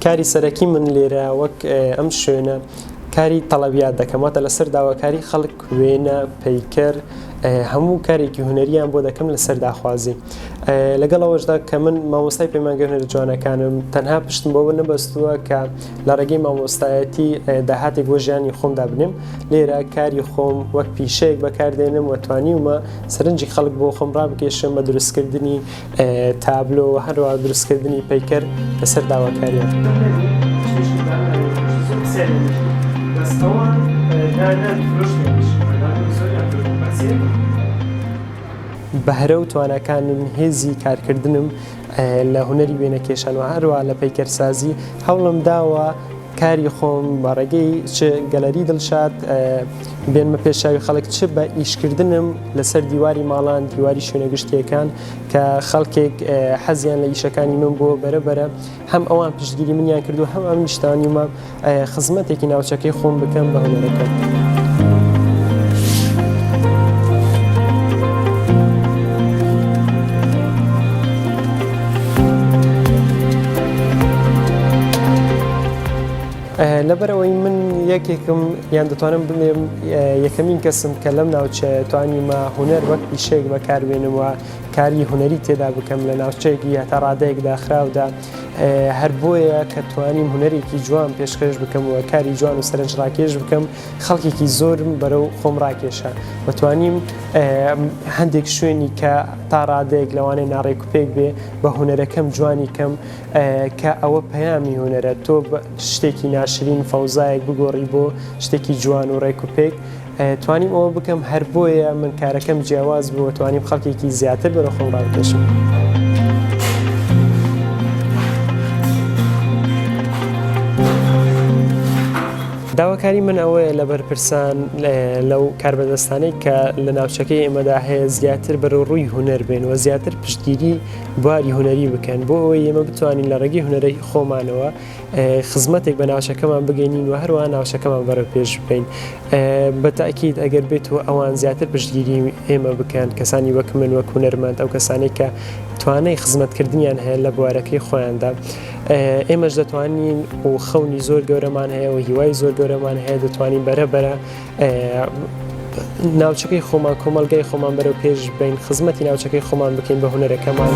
کاری سەرەکی من لێرە وەک ئەم شوێنە کاری تەڵەبیات دەکەم واتە لەسەر داواکاری خەڵک وێنە پەیکەر هەموو کارێکی هونەریان بۆ دەکەم لەسەر داخوازی لەگەڵ ئەوەشدا کە من مامۆستای پەیمانگەی هونەرە جوانەکانم تەنها پشتم بەوە نەبەستووە کە لە ڕێگەی مامۆستایەتی داهاتێک بۆ ژیانی خۆم دابنێم لێرە کاری خۆم وەک پیشەیەک بەکاردێنم و توانیومە سەرنجی خەڵک بۆ خۆم ڕابکێشم بە دروستکردنی تابلۆ و هەروەها دروستکردنی پەیکەر لەسەر داواکاریان. بەهرە و تواناکانم هێزی کارکردنم لە هونەری وێنەکێشان و هەروەها لە پەیکەرسازی هەوڵم داوە کاری خۆم بە ڕێگەی چ گەلەری دڵشاد بێنمە پێش چاوی خەڵک چ بە ئیشکردنم لەسەر دیواری ماڵان دیواری شوێنە گشتیەکان کە خەڵکێک حەزیان لە ئیشەکانی من بۆ بەرە بەرە هەم ئەوان پشتگیری منیان کردو هەم ئەم نیشتانیومە خزمەتێکی ناوچەکەی خۆم بکەم بە هونەرەکەم. لەبەرئەوەی من یەکێکم یان دەتوانم بڵێم یەکەمین کەسم کە لەم ناوچەیە توانیمە هونەر وەک پیشەیەک بەکاربێنم و کاری هونەری تێدا بکەم لە ناوچەیەکی هەتا ڕادەیەک داخراودا هەر بۆیە کە توانیم هونەرێکی جوان پێشکەش بکەم و کاری جوان و سەرنجڕاکێش بکەم خەڵکێکی زۆرم بەرەو خۆم ڕاکێشا و توانیم هەندێک شوێنی کە تا ڕادەیەک لەوانەیە ناڕێکوپێک بێ بە هونەرەکەم جوانی کەم کە ئەوە پەیامی هونەرە تۆ شتێکی ناشرین فەوزایەک بگۆڕی بۆ شتێکی جوان و ڕێک و پێک توانیم ئەوە بکەم هەر بۆیە من کارەکەم جیاواز بووە توانیم خەڵکێکی زیاتر بەرە خۆم ڕابکێشم. داواکاری من ئەوەیە لە بەرپرسان لەو کاربەدەستانەی کە لە ناوچەکەی ئێمەدا هەیە زیاتر بەرەو ڕووی هونەر بێن و زیاتر پشتگیری بواری هونەری بکەن بۆ ئەوەی ئێمە بتوانین لە ڕێگەی هونەرەی خۆمانەوە خزمەتێک بە ناوچەکەمان بگەینین و هەروەها ناوچەکەمان بەرەو پێش ببەین بە تاکید ئەگەر بێت و ئەوان زیاتر پشتگیری ئێمە بکەن کەسانی وەک من وەک هونەرمەند ئەو کەسانەی کە توانای خزمەتکردنیان هەیە لە بوارەکەی خۆیاندا ئێمەش دەتوانین و خەونی زۆر گەورەمان هەیە و هیوای زۆر گەورەمان هەیە دەتوانین بەرە بەرە ناوچەکەی خۆمان کۆمەڵگای خۆمان بەرەو پێش بین خزمەتی ناوچەکەی خۆمان بکەین بە هونەرەکەمان.